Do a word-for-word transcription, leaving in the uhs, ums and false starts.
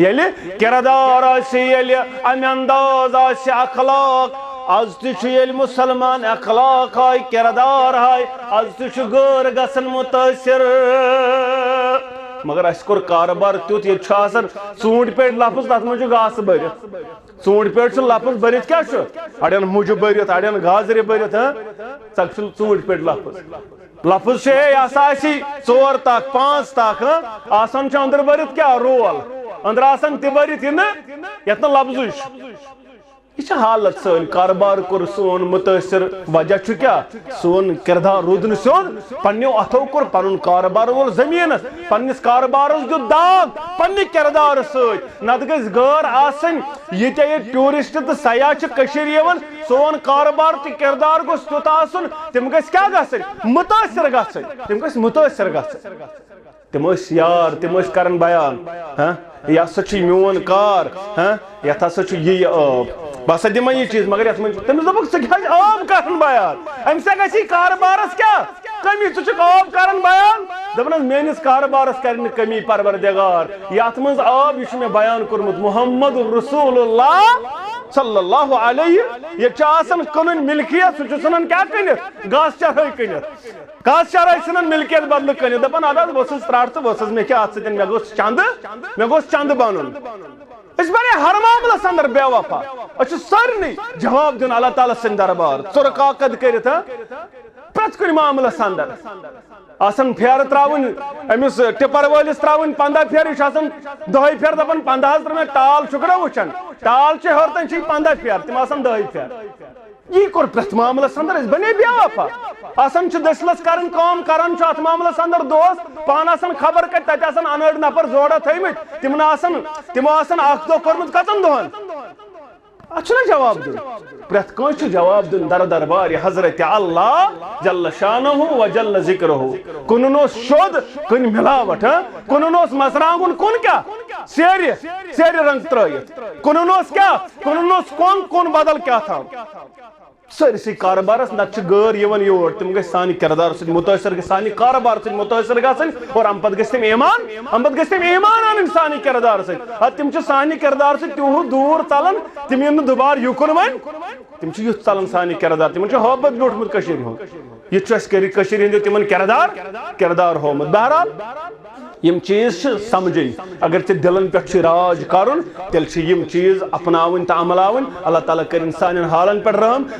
ییٚلہِ کردار آسہِ، ییٚلہِ امہِ انداز آسہِ اخلاق، از تہِ چھُ ییٚلہِ مسلمان اخلاق ہاوِ، کردار ہاوِ، از تہِ چھُ غٲر گژھان متٲثر۔ مگر اسہِ کوٚر کارٕبار تیُتھ، ییٚتہِ چھُ آسان ژوٗنٛٹھۍ پیٹہِ لفظ، تتھ منٛز چھُ گاسہٕ بٔرِتھ۔ ژوٗنٛٹھۍ پیٹہِ چھُ لفظ بٔرِتھ، کیٛاہ چھُ؟ اڑٮ۪ن مُجہِ بٔرِتھ، اڑٮ۪ن گازرِ بٔرِتھ، ہاں؟ ژکھ چھُ ژوٗنٛٹھۍ پیٹہِ لفظ۔ لفظ چھُ، ہے، یہِ ہسا آسہِ ژور تکھ، پانٛژھ تکھ، ہاں؟ آسان چھُ أنٛدرٕ بٔرِتھ کیٛاہ؟ رول۔ أنٛدرٕ آسان تہِ بٔرِتھ یہِ نہٕ، یتھ نہٕ لفظٕے چھُ۔ یہِ چھِ حالت سٲنۍ، کارٕبار کوٚر سون مُتٲثر۔ وجہ چھُ کیٛاہ؟ سون کردار روٗد نہٕ سیوٚد، پننیو اتھو کوٚر پنُن کارٕبار وول زٔمیٖنس، پننِس کارٕبارس دیُت داغ پننہِ کردارٕ سۭتۍ۔ نتہٕ گژھِ غٲر آسٕنۍ۔ ییٖتیٛاہ ییٚتہِ ٹوٗرسٹ تہٕ سیاح چھِ کٔشیٖرِ یِوان، سون کارٕبار تہٕ کردار گوٚژھ تیُتھ آسُن، تِم گٔژھۍ کیٛاہ گژھٕنۍ؟ مُتٲثر گژھٕنۍ۔ تِم گٔژھۍ مُتٲثر گژھٕنۍ۔ تِم ٲسۍ یار، تِم ٲسۍ کران بیان، ہاں، یہِ ہسا چھُ میون کار، ہاں، یتھ ہسا چھُ یہِ، یہِ عٲب۔ بہٕ ہسا دِمے یہِ چیٖز، مگر یتھ منٛز چھُ، تٔمِس دوٚپُکھ، "ژٕ کیٛازِ عٲب کران بیان؟ امہِ سۭتۍ گژھِ یہِ کارٕبارس کیٛاہ کٔمی؟ ژٕ چھُکھ عٲب کران بیان؟" دپان حظ، "میٲنِس کارٕبارس کرِ نہٕ کٔمی پروردگار۔ یتھ منٛز عٲب، یہِ چھُ مےٚ بیان کوٚرمُت محمد رسول اللہ صلی اللہ علیہ۔ ییٚتہِ چھُ آسان کٕنٕنۍ ملکیت، سُہ چھُ ژھٕنان کیٛاہ کٔنِتھ؟ گاسہٕ چرٲے کٔنِتھ۔" کس شرعی ژھٕنن ملکیت بدلہٕ کٔنِتھ، دپان، "اَدٕ حظ، بہٕ اوسُس ترٛٹھ تہٕ بہٕ اوسُس، مےٚ کیٛاہ اَتھ سۭتۍ، مےٚ گوٚژھ چندٕ، مےٚ گوٚژھ چندٕ بنُن۔" أسۍ بنے ہر معاملس اندر بے وفا۔ أسۍ چھِ سارنٕے جواب دیُن اللہ تعالیٰ سٕنٛدِ دربار، ژُرٕ کاکد کٔرِتھ، ہا؟ پرٛٮ۪تھ کُنہِ معاملس اندر۔ آسان پھیرٕ ترٛاوٕنۍ، أمِس ٹِپر وٲلِس ترٛاوٕنۍ پنٛداہ پھیرٕ، یہِ چھُ آسان دَہے پھیرٕ دپان، "پنٛداہس ترٛٲو مےٚ ٹال، چھُکھ نا وٕچھان؟ ٹال چھِ ہیوٚر تام چھِ یہِ پنٛداہ پھیرٕ"، تِم آسان دَہے پھیرٕ۔ یی کوٚر پرٛٮ۪تھ معاملس اندر، أسۍ بنے بے وفا۔ آسان چھُ دٔسِلس کران کٲم، کران چھُ اتھ معاملس اندر دوست، پانہٕ آسان خبر کتہِ، تتہِ آسان انٲڑۍ نفر زورہ تھٲومٕتۍ، تِمن آسان، تِمو آسان اکھ دۄہ کوٚرمُت کٔژن دۄہن؟ اتھ چھُنہ جواب دیُن؟ پرٛٮ۪تھ کٲنٛسہِ چھُ جواب دیُن در دربار حضرت اللہ جل شانہ و جل ذکرہ۔ کٕنُن اوس شوٚد، کٕنۍ ملاوٹ، ہاں؟ کٕنُن اوس مرژٕوانٛگُن، کوٚن کیٛاہ؟ سیرِ، سیرِ رنٛگ ترٲیِتھ۔ کٕنُن اوس کیٛاہ؟ کٕنُن اوس کۄنٛگ، کوٚن بدل کیٛاہ تام۔ سٲرسٕے کارٕبارس نتہٕ چھِ غٲر یِوان یور، تِم گٔژھۍ سانہِ کردار سۭتۍ مُتٲثر، گٔژھۍ سانہِ کارٕبار سۭتۍ مُتٲثر گژھٕنۍ، اور امہِ پتہٕ گٔژھۍ تِم ایمان، امہِ پتہٕ گٔژھۍ تِم ایمان انٕنۍ سانہِ کردار سۭتۍ۔ ادٕ تِم چھِ سانہِ کردار سۭتۍ تیوٗت دوٗر ژلان، تِم یِن نہٕ دُبارٕ یُکُن وۄنۍ۔ تِم چھِ یُتھ ژلان سانہِ کردار، تِمن چھُ ہٲبت بیوٗٹھمُت کٔشیٖرِ ہُنٛد۔ یہِ چھُ اَسہِ کٔرِتھ کٔشیٖرِ ہٕنٛدیو تِمن کردار، کردار ہوومُت۔ بہرحال، یِم چیٖز چھِ سمجھٕنۍ۔ اگر ژےٚ دِلن پٮ۪ٹھ چھُے راج کرُن، تیٚلہِ چھِ یِم چیٖز اپناوٕنۍ تہٕ عملاوٕنۍ۔ اللہ تعالیٰ کٔرِنۍ سانٮ۪ن حالن پٮ۪ٹھ رحم۔